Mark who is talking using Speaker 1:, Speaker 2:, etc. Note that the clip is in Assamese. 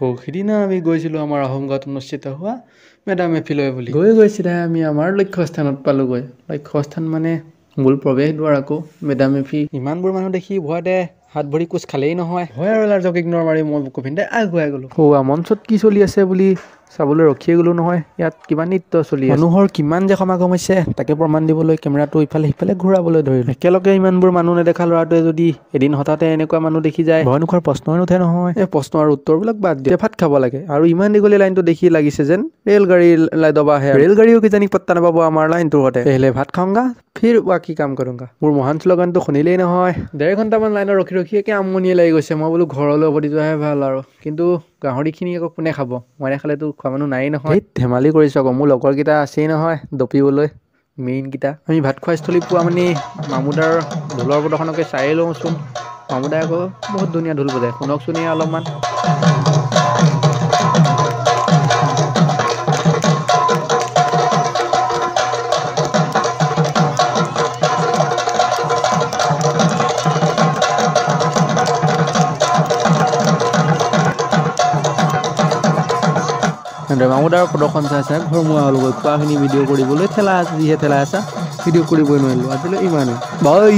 Speaker 1: সিদিনা আমি গৈছিলোঁ আমাৰ আহোম গাঁৱত অনুষ্ঠিত হোৱা মেডাম মেফিলৈ বুলি। গৈ গৈ চিধাই আমি আমাৰ লক্ষ্যস্থানত পালোগৈ। লক্ষ্যস্থান মানে মূল প্ৰৱেশদ্বাৰ আকৌ মেডাম মেফি। ইমানবোৰ মানুহ দেখি ভয়তে হাত ভৰি কোচ খালেই নহয়। ভয় আৰু লাজক ইগন'ৰ মাৰি মই বুকু পিন্ধে আগুৱাই গ'লোঁ। সৌৱা মঞ্চত কি চলি আছে বুলি চাবলৈ ৰখিয়ে গ'লোঁ নহয়। ইয়াত কিবা নৃত্য চলি আছে। মানুহৰ কিমান যে সমাগম হৈছে তাকে প্ৰমাণ দিবলৈ কেমেৰাটো ইফালে সিফালে ঘূৰাবলৈ ধৰিলোঁ। একেলগে ইমানবোৰ মানুহ নেদেখা ল'ৰাটোৱে যদি এদিন হঠাতে এনেকুৱা মানুহ দেখি যায়, ভয় নোখোৱাৰ প্ৰশ্নই নুঠে নহয়। এই প্ৰশ্ন আৰু উত্তৰবিলাক বাদ দিয়ে, ভাত খাব লাগে। আৰু ইমান দীঘলীয়া লাইনটো দেখি লাগিছে যেন ৰেলগাড়ী দবাহে। ৰেলগাড়ীও কিজানি পাত্তা নাপাব আমাৰ লাইনটোৰ সতে। পেহলে ভাত খাওঁগা ফিৰ বাকী কাম কৰোঁগা। মোৰ মহান শ্লোগানটো শুনিলেই নহয়। 1.5 ঘণ্টামান লাইনত ৰখি ৰখি একে আমনিয়ে লাগি গৈছে। মই বোলো ঘৰলৈ উভতি যোৱাহে ভাল আৰু। কিন্তু গাহৰিখিনি আকৌ কোনে খাব? মই নাখালেতো খোৱা মানুহ নায়েই নহয়। ধেমালি কৰিছোঁ আকৌ, মোৰ লগৰকেইটা আছেই নহয় দপিবলৈ মেইনকেইটা। আমি ভাত খোৱা স্থলী পোৱা মানে মামুদাৰ ঢোলৰ প্ৰদৰ্শনকে চায়েই লওঁচোন। মামুদাই আকৌ বহুত ধুনীয়া ঢোল বজায়, শুনকচোন এয়া অলপমান। মামুদাৰ প্ৰদৰ্শন চাই চাই ঘৰমুৱা হ'লোগৈ। খোৱাখিনি ভিডিঅ' কৰিবলৈ ঠেলা, যিহে ঠেলা আছা ভিডিঅ' কৰিবই নোৱাৰিলোঁ। আজিলৈ ইমানেই, বাই।